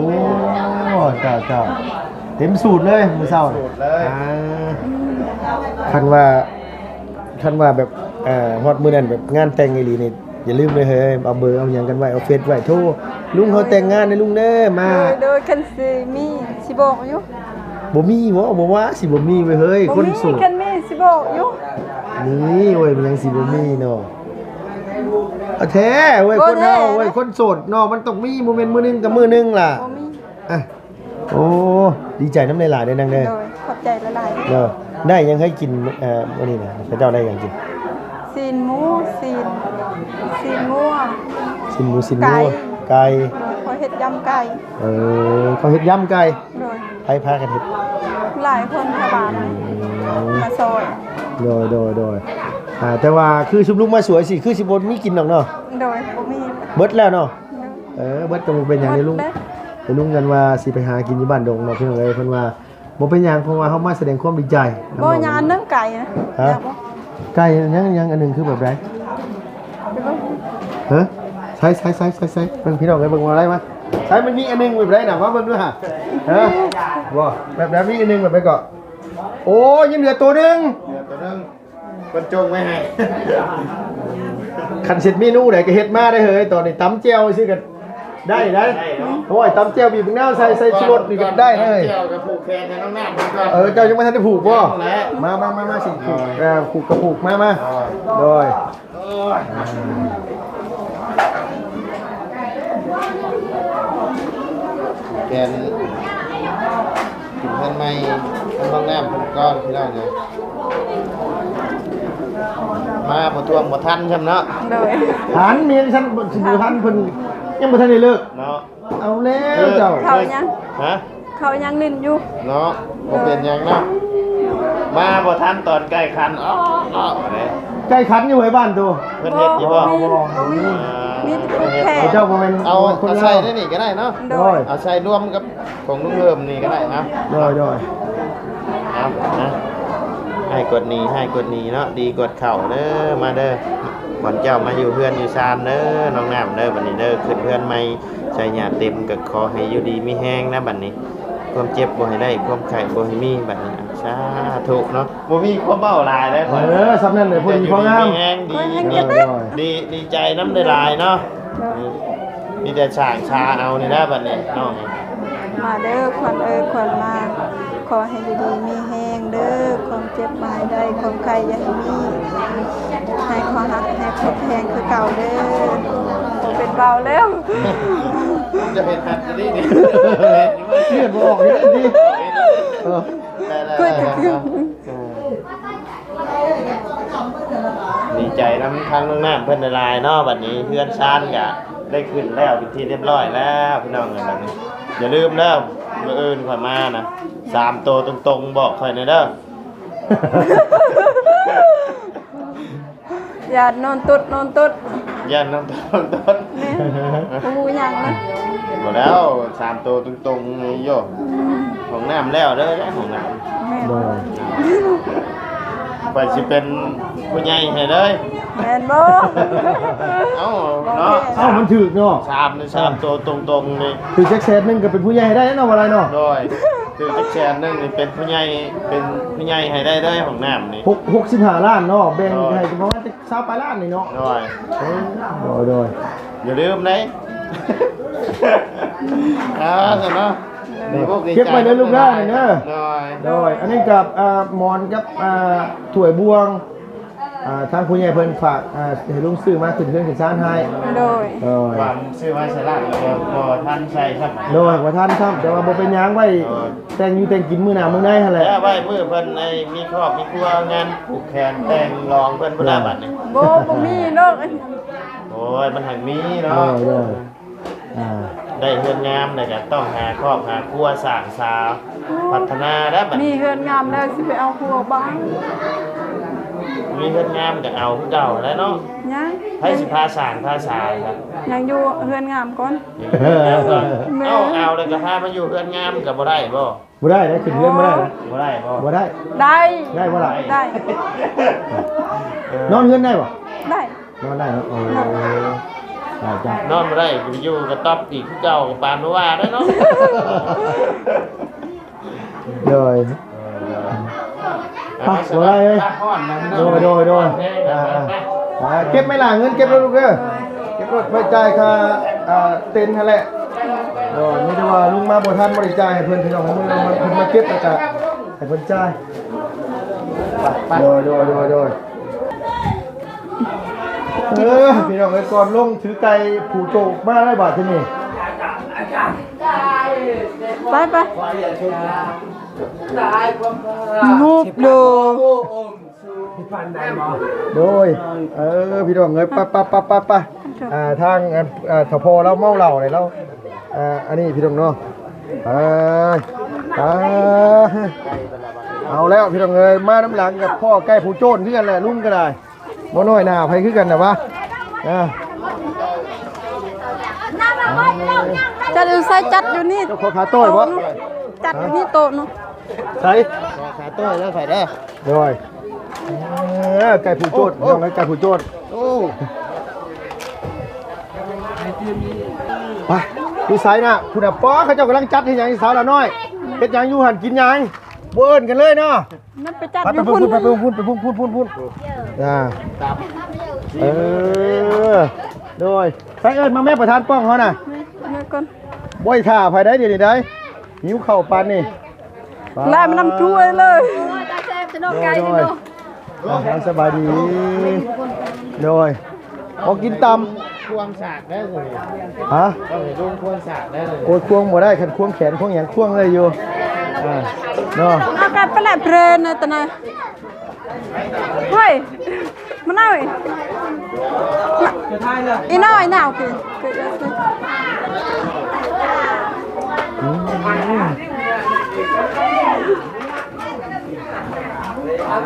ເຈົ້າໆ ເຕັມສູດເລີຍມື້ເຊົ້າ ເຕັມສູດເລີຍ. ອ່າ ຄັນວ່າ ຄັນວ່າແບບ ເອີ ຮອດມື້ນັ້ນແບບງານແຕ່ງອີ່ຫຼີນີ້ ຢ່າລືມເດີເຮີ້ຍ ເອົາເບີເອົາຫຍັງກັນໄວ້ ເອົາເຟສໄວ້ ໂທ ລຸງເຮົາແຕ່ງງານເດີລຸງເດີ ມາ. ໂດຍໆ ຄັນຊິມີຊິບອກຢູ່. ບໍ່ມີບໍ່? ບໍ່ວ່າຊິບໍ່ມີເວີຍເຮີ້ຍ ຄົນໂສດ ຄັນມີຊິບອກຢູ່. ມີເວີຍ ມັນຍັງຊິບໍ່ມີເນາະ. ເອົາແທ້ເວີຍ ຄົນເຮົາເວີຍ ຄົນໂສດເນາະ ມັນຕ້ອງມີ ບໍ່ແມ່ນມື້ໜຶ່ງກັບມື້ໜຶ່ງລະ. ບໍ່ມີ ອ່ະ ໂອ້ ດີໃຈນຳຫຼາຍໆເດີນາງເດີ. ໂດຍ ຂອບໃຈຫຼາຍໆເດີ. ໄດ້ຫຍັງໃຫ້ກິນ ເອີ ມື້ນີ້ນະ ເຂົາເຈົ້າໄດ້ຫຍັງກິນ? ຊີ້ນໝູ ຊີ້ນ ຊີ້ນງົວ ຊີ້ນໝູ ຊີ້ນງົວ ໄກ່ ໄກ່. ໂດຍ ເຂົາເຮັດຢຳໄກ່. ເອີ ເຂົາເຮັດຢຳໄກ່. ໂດຍ ໃຜພາກັນເຮັດ? ຫຼາຍຄົນຊາວບ້ານ ອືມ ມາຊ່ອຍ. ໂດຍໆໆ ອ່າ ແຕ່ວ່າຄືຊຸມລຸງມາຊ່ວຍຊິ ຄືຊິບໍ່ມີກິນດອກເນາະ. ໂດຍ ບໍ່ມີ ເບິດແລ້ວເນາະ. ເອີ ເບິດກໍບໍ່ເປັນຫຍັງເດ້ລຸງ ເດ້ລຸງກັນວ່າຊິໄປຫາກິນຢູ່ບ້ານດົງເນາະ ພີ່ນ້ອງເອີຍ. ເພິ່ນວ່າບໍ່ເປັນຫຍັງ ເພາະວ່າເຮົາມາສະແດງຄວາມດີໃຈນຳ. ບໍ່ ຍັງອັນໜຶ່ງໄກ່ນະ. ຮະ? ຢາກບໍ່? ໄກ່ຍັງ ຍັງອັນໜຶ່ງຄືແບບໃດ? ໄປເບິ່ງ ຮະ? ໃສ່ ໃສ່ ໃສ່ ໃສ່ ເບິ່ງ ພີ່ນ້ອງເອີຍ ເບິ່ງວ່າໄດ້ມາ. ໃສ່ ມັນມີອັນໜຶ່ງແບບໃດນະ ມາເບິ່ງດູຫາ. ຮະ? ບໍ່ ແບບໃດ ມີອັນໜຶ່ງແບບໃດເກາະ? ໂອ້ຍ ຍັງເຫຼືອໂຕໜຶ່ງ ເຫຼືອໂຕໜຶ່ງ. ເພິ່ນຈົ່ງໄວ້ໃຫ້. ຄັນເຮັດເມນູໃດກໍເຮັດມາໄດ້ເຮີ້ຍ ຕອນນີ້ຕຳແຈ່ວຊື່ກໍໄດ້ໄດ໋. ໂອ້ຍ ຕຳແຈ່ວບີບບັກນາວໃສ່ ໃສ່ຊູລົດນີ້ກໍໄດ້ເຮີ້ຍ. ຕຳແຈ່ວກໍຜູກແຂນໃຫ້ນ້ອງນ້ຳເພິ່ນກ່ອນ. ເອີ ເຈົ້າຍັງບໍ່ທັນໄດ້ຜູກບໍ່? ມາ ມາ ມາ ມາ ຊິຜູກ ເອີ ຜູກກໍຜູກ ມາ ມາ. ໂດຍ ໂດຍ ແກນ ຂຶ້ນເຮືອນໃໝ່ທາງຫ້ອງນ້ຳເພິ່ນກ່ອນ ພີ່ນ້ອງເອີຍ. ມາບໍ່ທ່ວງບໍ່ທັນຊ້ຳເນາະ. ໂດຍ ທັນ ແມ່ນຊັ້ນ ຊິບໍ່ທັນ ເພິ່ນຍັງບໍ່ທັນໄດ້ເລີກເນາະ. ເອົາແລ້ວເຈົ້າ ເຂົ້າຍັງ ຮະ? ເຂົ້າຍັງຫຼິ້ນຢູ່ເນາະ. ບໍ່ເປັນຫຍັງເນາະ ມາບໍ່ທັນຕອນໄກ່ຂັນ. ອໍ ອໍ ເດ້ ໄກ່ຂັນຢູ່ໃນບ້ານໂຕ ເພິ່ນເຮັດຢູ່ບໍ່? ບໍ່ມີ ບໍ່ມີ ອ່າ ມີແຕ່ຜູກແຂນ. ເຈົ້າບໍ່ແມ່ນ ເອົາ ຄົນລາວ ເອົາໃສ່ໃນນີ້ກໍໄດ້ເນາະ. ໂດຍ ເອົາໃສ່ລວມກັບ ຂອງລຸງເຮີມນີ້ກໍໄດ້ເນາະ. ໂດຍ ໂດຍ ເອົານະ ໃຫ້ກວດໜີ ໃຫ້ກວດໜີເນາະ ດີກວດເຂົ້າເດີ. ມາເດີ ບ່ອນເຈົ້າມາຢູ່ເຮືອນຢູ່ຊານເດີ ນ້ອງນ້ຳເດີ. ບັດນີ້ເດີ ຂຶ້ນເຮືອນໃໝ່ ໄຊຍາເຕັມ ກໍຂໍໃຫ້ຢູ່ດີມີແຮງນະບັດນີ້. ຄວາມເຈັບບໍ່ໃຫ້ໄດ້ ຄວາມໄຂ້ບໍ່ໃຫ້ມີບັດນີ້. ສາທຸເນາະ ບໍ່ມີຄວາມເວົ້າຫຼາຍເດີຂ້ອຍ. ເອີ ສ່ຳນັ້ນແຫຼະ ພໍດີພໍງາມ ດີມີແຮງ ດີ ໂດຍ ໂດຍ ດີ ດີໃຈນຳຫຼາຍໆເນາະ. ໂດຍ ມີແຕ່ສ້າງຊາເອົານີ້ແຫຼະບັດນີ້ນ້ອງ. ມາເດີຂວັນເອີຍ ຂວັນມາ ຂໍໃຫ້ຢູ່ດີມີແຮງເດີ ຄວາມເຈັບບໍ່ໃຫ້ໄດ້ ຄວາມໄຂ້ຢ່າໃຫ້ມີ ໃຫ້ຄວາມຮັກແຮງຄົບແຮງຄືເກົ່າເດີ. ບໍ່ເປັນເວົ້າແລ້ວ ຈະເຮັດແບບນີ້ນີ້ ເລືອດບໍ່ອອກເດ້. ເອີ ໄດ້ໆ ເອີ ດີໃຈນຳທາງນ້ອງນ້ຳເພິ່ນຫຼາຍໆເນາະ. ບັດນີ້ເຮືອນຊານກະໄດ້ຂຶ້ນແລ້ວເປັນທີ່ຮຽບຮ້ອຍແລ້ວ ພີ່ນ້ອງເອີຍ. ບັດນີ້ຢ່າລືມເດີ ມື້ອື່ນຂ້ອຍມານະ ສາມໂຕຕົງໆ ບອກຂ້ອຍແດ່ເດີ. ຢ້ານນອນຕົດ ນອນຕົດ ຢ້ານນອນຕົດ ນອນຕົດ. ແມ່ນ ບໍ່ຮູ້ຫຍັງນະ. ບໍ່ແລ້ວ ສາມໂຕຕົງໆນີ້ໂຍ. ອືມ ຫ້ອງນ້ຳແລ້ວເດີ ຫ້ອງນ້ຳ. ແມ່ນ ໂດຍ ຂ້ອຍຊິເປັນຜູ້ໃຫຍ່ໃຫ້ເລີຍ. ແມ່ນບໍ່? ເອົ້າ ບໍ່ ເນາະ ແມ່ນ. ເອົ້າ ມັນຖືກເນາະ ສາມນີ້ ສາມໂຕຕົງໆນີ້ ຖືກຈັກແສນໜຶ່ງກໍເປັນຜູ້ໃຫຍ່ໃຫ້ໄດ້ເນາະ ບໍ່ໄດ້ເນາະ. ໂດຍ ຖືກຈັກແສນໜຶ່ງນີ້ເປັນຜູ້ໃຫຍ່ ເປັນຜູ້ໃຫຍ່ໃຫ້ໄດ້ເລີຍ ຫ້ອງນ້ຳນີ້. ຫົກ ຫົກສິບຫ້າລ້ານເນາະ ແບ່ງ ໂດຍ ໃຫ້ປະມານຈັກຊາວປາຍລ້ານນີ້ເນາະ. ໂດຍ ເອີ ໂດຍໆ ຢ່າລືມເດ້. ອ່າ ຊັ້ນເນາະ ໂດຍ ດີອົກດີໃຈ ເກັບໄວ້ເດີລູກເດີ ເດີ. ໂດຍ ໂດຍ ອັນນີ້ກັບ ອ່າ ໝອນກັບ ອ່າ ຖ້ວຍບ່ວງ. ອ່າ ທາງຜູ້ໃຫຍ່ເພິ່ນຝາກ ອ່າ ໃຫ້ລຸງຊື້ມາຂຶ້ນເຮືອນຂຶ້ນຊານໃຫ້. ໂດຍ ໂດຍ ວ່າຊື້ມາໃສ່ລາດແລ້ວບໍ່ ບໍ່ທັນໃສ່ຊ້ຳ. ໂດຍ ບໍ່ທັນຊ້ຳ ແຕ່ວ່າບໍ່ເປັນຫຍັງ ໄວ້ ໂດຍ ແຕ່ງຢູ່ແຕ່ງກິນມື້ໜ້າມື້ໃນຫັ້ນແຫຼະ. ເອີ ໄວ້ມື້ເພິ່ນໄດ້ມີຄອບມີຄົວ ງານຜູກແຂນແຕ່ງລອງເພິ່ນພຸ້ນນະ ໂດຍ ບັດນີ້. ບໍ່ ບໍ່ມີດອກ. ໂອ້ຍ ມັນຫາກມີເນາະ. ໂດຍ ໂດຍ ອ່າ ໄດ້ເຮືອນງາມແລ້ວກໍຕ້ອງຫາຄອບຫາຄົວສ້າງສາ ໂອ້ ພັດທະນາແລ້ວບັດນີ້. ມີເຮືອນງາມແລ້ວຊິໄປເອົາຜົວບ້າງ. ມີເຮືອນງາມກໍເອົາຄືເກົ່າແຫຼະເນາະ. ຍັງ ໃຜຊິພາສ້າງພາສາ? ຍັງຢູ່ເຮືອນງາມກ່ອນ. ເອົາ ເອົາແລ້ວກໍພາມາຢູ່ເຮືອນງາມກໍບໍ່ໄດ້ບໍ່? ບໍ່ໄດ້ເດ້ ຂຶ້ນເຮືອນບໍ່ໄດ້ນະ. ບໍ່ໄດ້ບໍ່? ບໍ່ໄດ້. ໄດ້ ໄດ້ບໍ່ລະ? ໄດ້. ເອີ ນອນເຮືອນໄດ້ບໍ່? ໄດ້. ນອນໄດ້ເນາະ. ໂອ້ ໄດ້ ໄດ້ ນອນບໍ່ໄດ້ ຢູ່ກະຕ໊ອບອີກຄືເກົ່າ ປານບໍ່ວ່າແລ້ວເນາະ. ໂດຍ ເອີ ໄປ ບໍ່ໄດ້ເລີຍ. ໂດຍ ໂດຍ ໂດຍ ອ່າ ອ່າ ເກັບໄວ້ຫຼ້າ ເງິນເກັບແລ້ວລູກເດີ. ເກັບລົດໄວ້ຈ່າຍຄ່າ ອ່າ ເຕັນຫັ້ນແຫຼະ. ໂດຍ ມີແຕ່ວ່າລຸງມາບໍ່ທັນ ບໍ່ໄດ້ຈ່າຍໃຫ້ເພິ່ນ ພີ່ນ້ອງ ເພິ່ນ ເພິ່ນມາເກັບແລ້ວກະໃຫ້ເພິ່ນຈ່າຍ. ໂດຍ ໂດຍ ໂດຍ ໂດຍ. ເອີ ພີ່ນ້ອງເອີຍ ກ່ອນລົງຖືໄກ່ຜູ້ໂຈກມາໄດ້ບາດທີນີ້. ໄປ ໄປ ຮູບໂດ. ໂດຍ ເອີ ພີ່ນ້ອງເອີຍ ປະ ປະ ປະ ປະ ປະ. ອ່າ ທາງ ອ່າ ຖ້າພໍ່ລາວເມົາເຫຼົ້າແລ້ວ ອ່າ ອັນນີ້ ພີ່ນ້ອງເນາະ. ອ່າ ອ່າ ເອົາແລ້ວ ພີ່ນ້ອງເອີຍ ມານຳຫຼັງກັບພໍ່ໄກ່ຜູ້ໂຈນຄືກັນແຫຼະ ລຸງກໍໄດ້. ບໍ່ນ້ອຍໜ້າໃຜຄືກັນນະວະ. ອ່າ ຈັດຢູ່ໃສ? ຈັດຢູ່ນີ້. ເຈົ້າຂໍຂາຕ້ອຍບໍ່? ຈັດຢູ່ນີ້ໂຕະເນາະ. ໃສ? ຂໍຂາຕ້ອຍແລ້ວຂ້ອຍເດີ. ໂດຍ ເອີ ໄກ່ຜູ້ໂຈດ ໂອ້ ພີ່ນ້ອງເອີຍ ໄກ່ຜູ້ໂຈດ. ໂອ້ ໄປ ຢູ່ໃສນະ? ພຸ້ນນະ ປໍ ເຂົາເຈົ້າກຳລັງຈັດເຮັດຫຍັງ ສາວລາວນ້ອຍ ເຮັດຫຍັງຢູ່ຫັ້ນ ກິນຫຍັງ? ບໍ່ເອີ້ນກັນເລີຍເນາະ. ນັ້ນໄປຈັດ ໄປ ຢູ່ ໄປ ພຸ້ນ ພຸ້ນ ພຸ້ນ ພຸ້ນ ພຸ້ນ ພຸ້ນ ພຸ້ນ ພຸ້ນ ພຸ້ນ. ອ່າ ເອີ ໂດຍ ໃສ່ເອີ້ນມາແມ່ ປະທານປ້ອງເຮົານະ. ມາກ່ອນ ບໍ່ໄດ້ຖ້າໃຜໄດ໋ ດຽວນີ້ໄດ໋ ຫິວເຂົ້າປານນີ້. ລາຍມານຳຖ້ວຍເລີຍ. ໂອ້ຍ ຕາແຊບແທ້ເນາະ ໄກ່ນີ້ເນາະ. ໂດຍ ໂດຍ ອ່າ ສະບາຍດີ. ໂດຍ ອອກກິນຕຳ ຄວງສາກໄດ້. ຮະ? ຕ້ອງໃຫ້ລຸງຄວງສາກໄດ້. ໂອ້ຍ ຄວງບໍ່ໄດ້ ຄັນຄວງແຂນຄວງຫຍັງຄວງໄດ້ຢູ່. ອ່າ ເນາະ ເອົາກັນໄປແຫຼະເພຣນນະຕະນາ. ເຮີ້ຍ ມາໜ້ອຍ ອີນ້ອຍໜາວກິນ.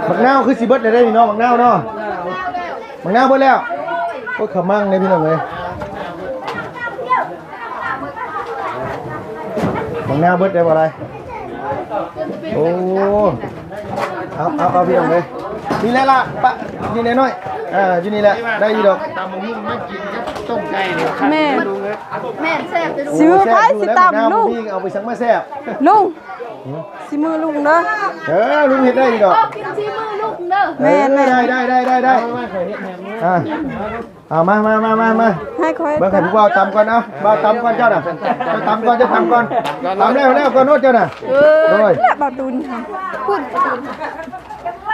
ບັກນາວຄືຊິເບິດແລ້ວເດ້ນີ້ເນາະ ບັກນາວເນາະ ບັກນາວເບິດແລ້ວ. ໂອ້ຍ ຂະມັງເດ້ພີ່ນ້ອງເອີຍ. ບັກນາວເບິດໄດ້ບໍ່ໄດ້. ໂອ້ ເອົາ ເອົາ ເອົາ ພີ່ນ້ອງເອີຍ ນີ້ແຫຼະລະ ປະ ນີ້ແຫຼະນ້ອຍ ອ່າ ຢູ່ນີ້ແຫຼະ ໄດ້ຢູ່ດອກ. ຕຳບັກຫຸ່ງມາກິນກັບຕົ້ມໄກ່ນີ້ຄັກ. ແມ່ນ ແມ່ນ ແຊບເດ້. ໂອ້ ຊິມື້ໃຜຊິຕຳ ລຸງ ເອົາໄປສັງມາແຊບ ລຸງ. ສີມືລຸງເດີ. ເອີ ລຸງເຮັດໄດ້ຢູ່ດອກ. ກິນສີມືລຸງເດີ. ແມ່ນໆ ເອີ ໄດ້ ໄດ້ ໄດ້ ໄດ້ ອ່າ ເອົາ ມາ ມາ ມາ ມາ ໃຫ້ຂ້ອຍ ເບິ່ງໃຫ້ຜູ້ບ່າວຕຳກ່ອນ. ເອົາ ບ່າວຕຳກ່ອນ ເຈົ້ານະ ເຈົ້າຕຳກ່ອນ ເຈົ້າຕຳກ່ອນ ຕຳແລ້ວ ແລ້ວກ່ອນໂນດ ເຈົ້ານະ. ເອີ ໂດຍ ແລະ ບ່າວຕຸນພຸ້ນ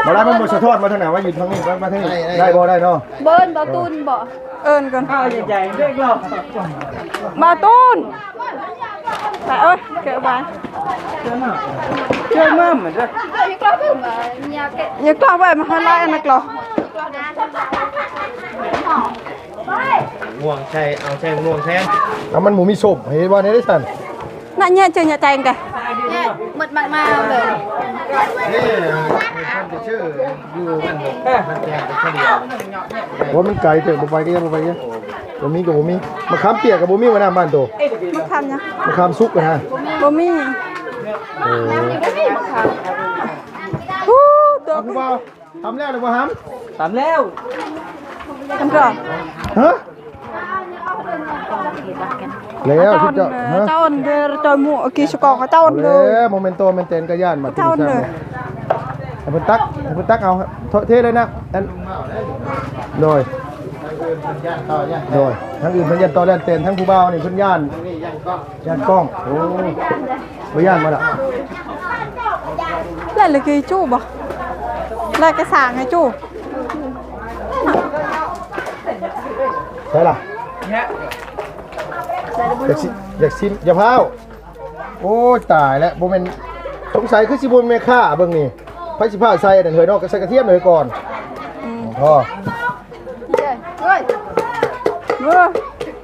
ບໍ່ໄດ້ ມັນບໍ່ສະທ້ອນມາທາງໜ້າ ວ່າຢູ່ທາງນີ້ ມາທາງນີ້ ໄດ້ ໄດ້ບໍ່ ໄດ້ເນາະ. ເບິ່ງບ່າວຕຸນບໍ່ ເອີ້ນກ່ອນ. ເອົາໃຫຍ່ໆ ເດັກຫຼອກ ບ່າວຕຸນ. ໄປເອີຍ ເກີບາ ເກີມາເດີ. ຢ່າກລອກໄວ້ ມາຫາລາຍອັນນັ້ນກລອກ. ມ່ວງໃສ່ ເອົາໃສ່ມ່ວງແທນ. ເອົາ ມັນບໍ່ມີສົ້ມ ເຮັດວ່າແນວໃດຊັ້ນ. ນະ ແຍະເຈີຍະແຕງກະ ແຍະໝົດມາກມາເລີຍ. ນີ້ ເພິ່ນໄປຊື້ຢູ່ມັນ ມັນແພງໄປເສຍດຽວ. ໂອ້ ມັນໄກເຕີບ ບໍ່ໄປກໍຢ່າ ບໍ່ໄປກໍຢ່າ. ບໍ່ມີກໍບໍ່ມີ ມະຂາມປຽກກໍບໍ່ມີວ່ານະບ້ານໂຕ. ມະຂາມຫຍັງ? ມະຂາມສຸກນະ. ບໍ່ມີ. ເອີ ບໍ່ມີມະຂາມ. ຮູ້ຕົວ ເອົາ ຜູ້ບ່າວ ຕຳແລ້ວຫຼືບໍ່ຫຳ? ຕຳແລ້ວ. ຕຳກ່ອນ. ຮະ? ແລ້ວ ເຈົ້າ ເຈົ້າ ເຈົ້າເດີ ເຈົ້າໝູ່ ເອົາກີສະກອກ ເຈົ້າເດີ. ບໍ່ແມ່ນໂຕແມ່ນແຕນກະຢ້ານ ມາເຈົ້າເດີ. ໃຫ້ເພິ່ນຕັກ ໃຫ້ເພິ່ນຕັກເອົາ ເທເລີຍນະ. ອັນ ໂດຍ ໂດຍ ທາງອື່ນເພິ່ນຢ້ານຕໍ່ຢ້ານແຕນ ທາງຜູ້ບ່າວນີ້ເພິ່ນຢ້ານ ຢ້ານກ້ອງ. ໂອ້ ບໍ່ຢ້ານບໍ່ລະ. ແລ້ວລະກີຈູ້ບໍ່ ແລ້ວກະສາງໃຫ້ຈູ້. ໃສ່ລະ ຢາກຊິ ຢາກຊິມ ຢ່າພ້າວ. ໂອ້ຍ ຕາຍແລ້ວ ບໍ່ແມ່ນ ສົງໄສຄືຊິບໍ່ແມ່ນແມ່ຄ້າເບິ່ງນີ້. ໃຜຊິພ້າວໃສ່ອັນນັ້ນເຮີຍເນາະ ກໍໃສ່ກະທຽມເຮີຍກ່ອນ. ອືມ ອໍ ເຮີຍ ເຮີຍ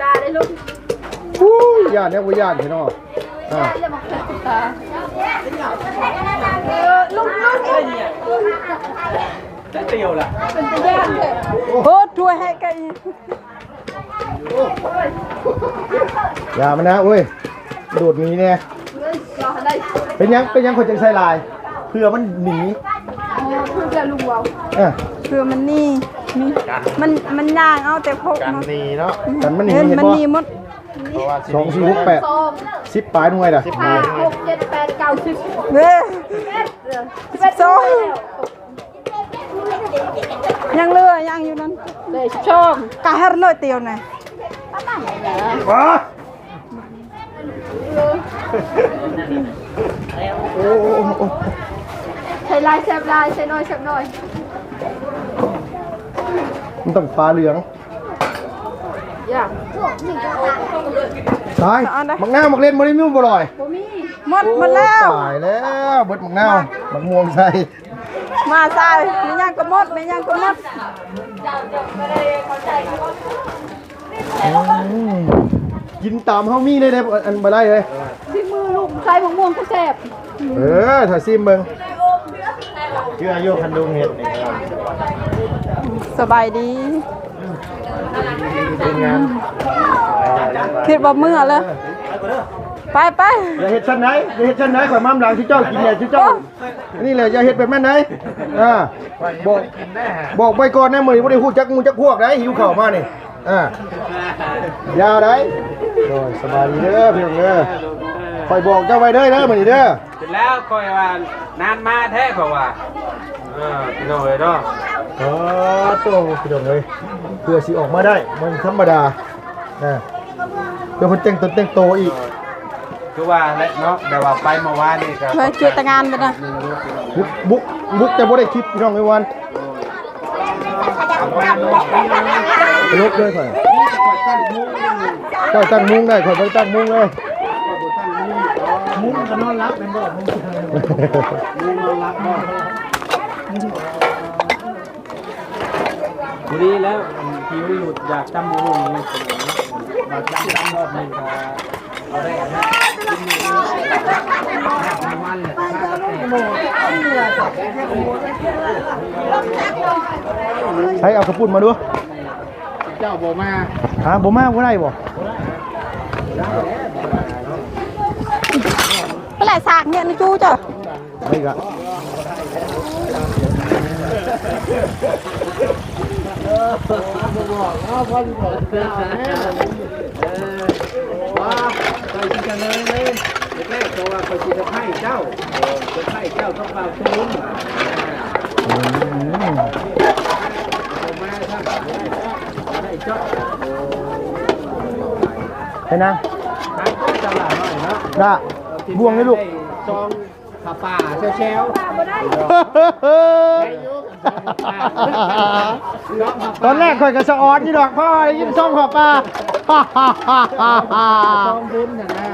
ຕາໄດ້ລຸກ. ອູ້ຍ ຢ້ານແນວບໍ່ຢ້ານແທ້ເນາະ. ອ່າ ເອີ ລຸກ ລຸກ ເປັນຕາຢ້ານແທ້. ໂອ້ ຖ້ວຍໃຫ້ໄກ່. ຢ່າມັນນະ ໂອ້ຍ ໂດດໜີແດ່. ເປັນຫຍັງ ເປັນຫຍັງຂ້ອຍຈຶ່ງໃສ່ຫຼາຍ? ເພື່ອມັນໜີ. ເພື່ອ ເພື່ອລຸງເວົ້າ ເອີ ເພື່ອມັນໜີ ມັນ ມັນຍ່າງເອົາແຕ່ພົກ ກັນໜີເນາະ ກັນມັນໜີ. ເຫັນບໍ່? ມັນໜີໝົດ. ສອງ ສີ່ ຫົກ ແປດ ສິບປາຍໜ່ວຍລະ ສິບປາຍ ຫົກ ເຈັດ ແປດ ເກົ້າ ສິບ ເອີ ສິບສອງ. ຍັງເຫຼືອ ຍັງຢູ່ນັ້ນ ເຫຼືອສອງ ກະເຮັດໜ້ອຍດຽວນະ. ວ້າ ໂອ້ ໂອ້ ໂອ້ ໃສ່ຫຼາຍແຊບຫຼາຍ ໃສ່ໜ້ອຍແຊບໜ້ອຍ. ມັນຕ້ອງປາເຫຼືອງ. ຢ່າ ຕາຍ ເອົາເດ້ ໝາກນາວ ໝາກເລັດ ບໍ່ໄດ້ມີບໍ່ລອຍ? ບໍ່ມີ ໝົດ ໂອ້ ໝົດແລ້ວ. ຕາຍແລ້ວ ເບິດໝາກນາວ ໝາກມ່ວງໃສ່ ມາໃສ່ ແມ່ນຫຍັງກໍໝົດ ແມ່ນຫຍັງກໍໝົດ. ອືມ ກິນຕາມເຮົາມີເລີຍເດ້ ອັນບໍ່ໄດ້ເລີຍ. ຊິມືລູກໃສ່ໝາກມ່ວງກໍແຊບ. ເອີ ຖ້າຊີມເບິ່ງ ເຊື່ອຢູ່ຄັນລຸງເຮັດນີ້. ສະບາຍດີ ເປັນງານ ຄິດວ່າເມື່ອແລ້ວ. ໄປ ໄປ ຢ່າເຮັດຊັ້ນໃດ ຢ່າເຮັດຊັ້ນໃດ ຂ້ອຍມານຳຫຼັງຊື່ເຈົ້າ ກິນແດ່ຊື່ເຈົ້າ. ອັນນີ້ແຫຼະ ຢ່າເຮັດແບບນັ້ນໃດ. ອ່າ ບອກ ບອກໄວ້ກ່ອນນະ ມື້ນີ້ບໍ່ໄດ້ຮູ້ຈັກໝູ່ຈັກພວກໃດ ຫິວເຂົ້າມານີ້. ອ່າ ຢ່າໃດ. ໂດຍ ສະບາຍດີເດີພີ່ນ້ອງເດີ ຂ້ອຍບອກເຈົ້າໄວ້ເດີ ມື້ນີ້ເດີ. ເປັນແລ້ວຂ້ອຍວ່ານານມາແທ້ ຂ້ອຍວ່າ ເອີ ພີ່ນ້ອງເອີຍເນາະ. ອໍ ໂຕ ພີ່ນ້ອງເອີຍ ເພື່ອຊິອອກມາໄດ້ ມັນທຳມະດາ ນະ ເພື່ອເພິ່ນແຕ່ງຕົນແຕ່ງໂຕອີກ. ຄືວ່າແຫຼະເນາະ ແບບວ່າໄປເມື່ອວານນີ້ກໍ ເພື່ອຈຸດແຕ່ງງານເບິດນະ. ບຸກ ບຸກ ບຸກແຕ່ບໍ່ໄດ້ຄລິບ ພີ່ນ້ອງເອີຍ ວານ. ລົບເລີຍຂ້ອຍ ເຈົ້າຕັ້ງມຸ້ງໄດ້ ຂ້ອຍບໍ່ໄດ້ຕັ້ງມຸ້ງເລີຍ. ມຸ້ງກໍນອນຫຼັບແມ່ນບໍ່? ມຸ້ງນອນຫຼັບບໍ່? ພໍດີແລ້ວ ຫິວຢູ່ ຢາກຕຳບັກຫຸ່ງຢູ່ ມາຕຳ ຕຳຮອບໜຶ່ງ ໃຫ້ເອົາເຂົ້າປຸ້ນມາດູ. ເຈົ້າບໍ່ມາ ຫາ ບໍ່ມາບໍ່ໄດ້ບໍ່? ໄປແຫຼະສາກເນຍນະຈູເຈົ້າ. ໄດ້ກະ ເອີ ວ່າ ໄປກິນກັນເລີຍ ແລກໆ ເພາະວ່າຂ້ອຍຊິເຊີໄພຣສ໌ເຈົ້າ ເຊີໄພຣສ໌ເຈົ້າກັບບ່າວຕູນ. ອືມ ມາຊ້ຳ ໄດ້ເຈາະ ໄປນາງ ນາງກໍຈະຫຼ້າໜ້ອຍເນາະ ລະ ບ່ວງໃຫ້ລູກ ໄດ້ຊອງ ຜ້າປ່າແຊວໆ ຕອນແລກຂ້ອຍກໍສະອອນຢູ່ດອກ ເພາະວ່າໄດ້ຍິນຊອງຜ້າປ່າ.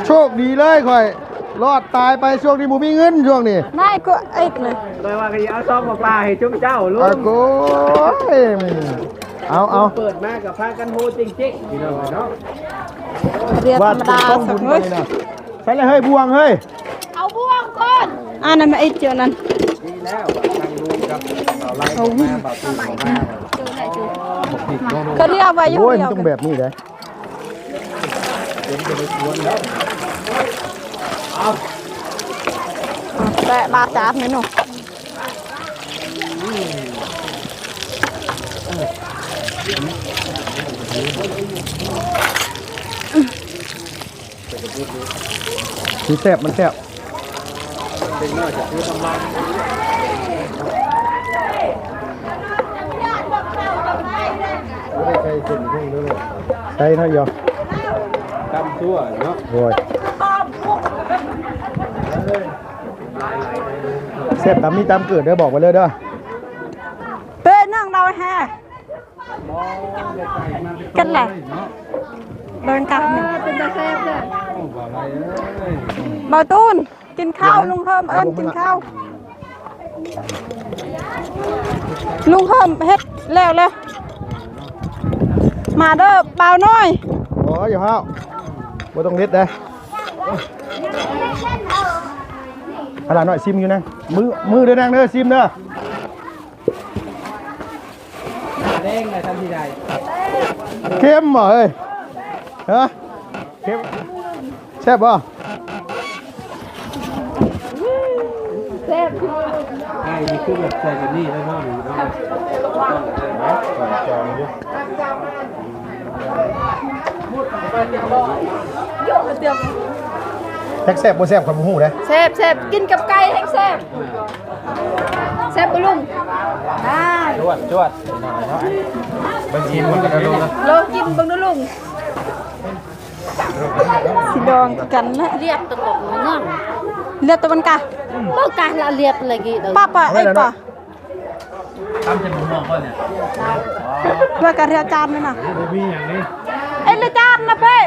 ໂຊກດີເລີຍຂ້ອອຍ ລອດຕາຍໄປ. ຊ່ວງນີ້ບໍ່ມີເງິນ ຊ່ວງນີ້ ນາຍກໍເອັດເລີຍ ຂ້ອຍວ່າກໍຊິເອົາຊອງຜ້າປ່າໃຫ້ຈຸມເຈົ້າລູກ. ອາໂກຍ ເອົາ ເອົາ ເປີດມາກໍພາກັນໂຮເຈັງໆ ພີ່ນ້ອງເນາະ. ວາດເປັນກອງບຸນໄປນະ. ໃສ່ລະເຮີ້ຍ ບ່ວງເຮີ້ຍ ເອົາບ່ວງກ່ອນ ອັນນັ້ນມາອີກເຈົ້ານັ້ນ. ດີແລ້ວ ທາງລຸງກັບບ່າວໄລ ເອົາ ມາ ບ່າວຕູ້ມາ ເຂົາເລີຍເອົາໄວ້ຢູ່. ໂອ້ຍ ມັນຕ້ອງແບບນີ້ເດ້. ແຕະບາດຈານເມນູ. ມັນແຊບ ມັນແຊບ. ບໍ່ໄດ້ໃສ່ເສັ້ນເພິ່ງເດີ ໃສ່ໜ້ອຍດຽວ ຕຳຊົ່ວເນາະ. ໂອ້ຍ ແຊບຕາມມີຕາມເກີດເດີ ບອກໄວ້ເລີຍເດີ. ເປັນໜັງເຮົາແຮ. ກັນລະ ເບິ່ງກັນ ເປັນຕາແຊບເດີ. ບ່າວຕູນ ກິນເຂົ້າ ລຸງເພີ່ມເອີ້ນກິນເຂົ້າ. ລຸງເພີ່ມເຮັດແລ້ວແຫຼະ ມາເດີບ່າວນ້ອຍ. ໂອ້ຍ ຢ່າຮ້າວ ບໍ່ຕ້ອງເຮັດເດ້. ອາຫຼານນ້ອຍ ຊິມຢູ່ນາງ ມື ມືເດີນາງເດີ ຊິມເດີ. ເຄັມບໍ່ເອີຍ? ຮະ ເຄັມ ແຊບບໍ່? ແຊບ ໄອ້ນີ້ຄືແບບໃສ່ກັນນີ້ແລ້ວເນາະ ນີ້ເນາະ ແຊບບໍ່ແຊບຂ້ອຍບໍ່ຮູ້ເດ້. ແຊບໆ ກິນກັບໄກ່ແຮງແຊບ. ແຊບບໍ່ລຸງ? ອ່າ ຈວດ ຈວດ ເບິ່ງຊີມມັນກະລຸງ. ລອງກິນເບິ່ງດູລຸງ. ຊິລອງຄືກັນນະ. ລຽບຕະກອກເນາະ ລຽບຕະວັນກາ ບໍ່ກາລະລຽບລະກີດ. ປະປະ ເອີ ຕຳໃສ່ໝູນອກກ່ອນເນຍ ວ່າກະເຮືອຈານນີ້ນະ. ບໍ່ມີຫຍັງນີ້ ເອັດລະຈານນະເປ້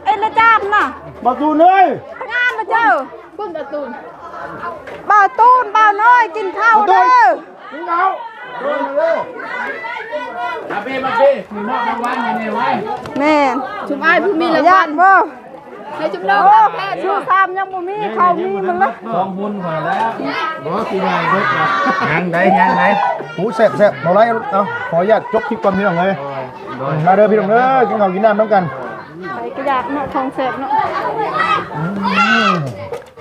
ເອັດລະຈານນະ. ບ່າວຕູນເອີຍ ງານມາເຈີ ຄຸນບ່າວຕູນ. ບ່າວຕູນ ບ່າວນ້ອຍ ກິນເຂົ້າເດີ ກິນເຂົ້າ. ມາເປ້ ມາເປ້ ມີມອບລາງວັນໃຫ້ແນ່ໄວ້. ແມ່ນ ຊຸມອ້າຍຜູ້ມີລາງວັນບໍ່? ໃຫ້ຊຸມນ້ອງຮັບແທນ. ຊຸມສາມຍັງບໍ່ມີ ເຂົາມີໝົດລະ ສອງຮຸ່ນພໍແລ້ວ. ບໍ່ ຊິໄດ້ເບິດລະ ຍັງໄດ້ ຍັງໄດ້. ໂອ້ ແຊບໆ ເອົາຫຼາຍ ເອົາ ຂໍອະນຸຍາດຈົບຄລິບກ່ອນພີ່ນ້ອງເອີຍ. ມາເດີພີ່ນ້ອງເດີ ກິນເຂົ້າກິນນ້ຳນຳກັນ. ໃຜກະຢາກເນາະ ຂອງແຊບເນາະ. ອືມ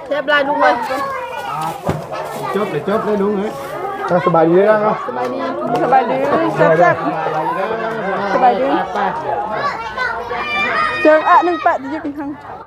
ແຊບຫຼາຍລຸງເອີຍ. ຈົບເລີຍ ຈົບເລີຍລຸງເອີຍ. ສະບາຍດີເດີນາງເນາະ. ສະບາຍດີ ສະບາຍດີ ແຊບໆ ສະບາຍດີ. ເຈີອະໜຶ່ງປະ ຈະຢູ່ເປັນທາງ.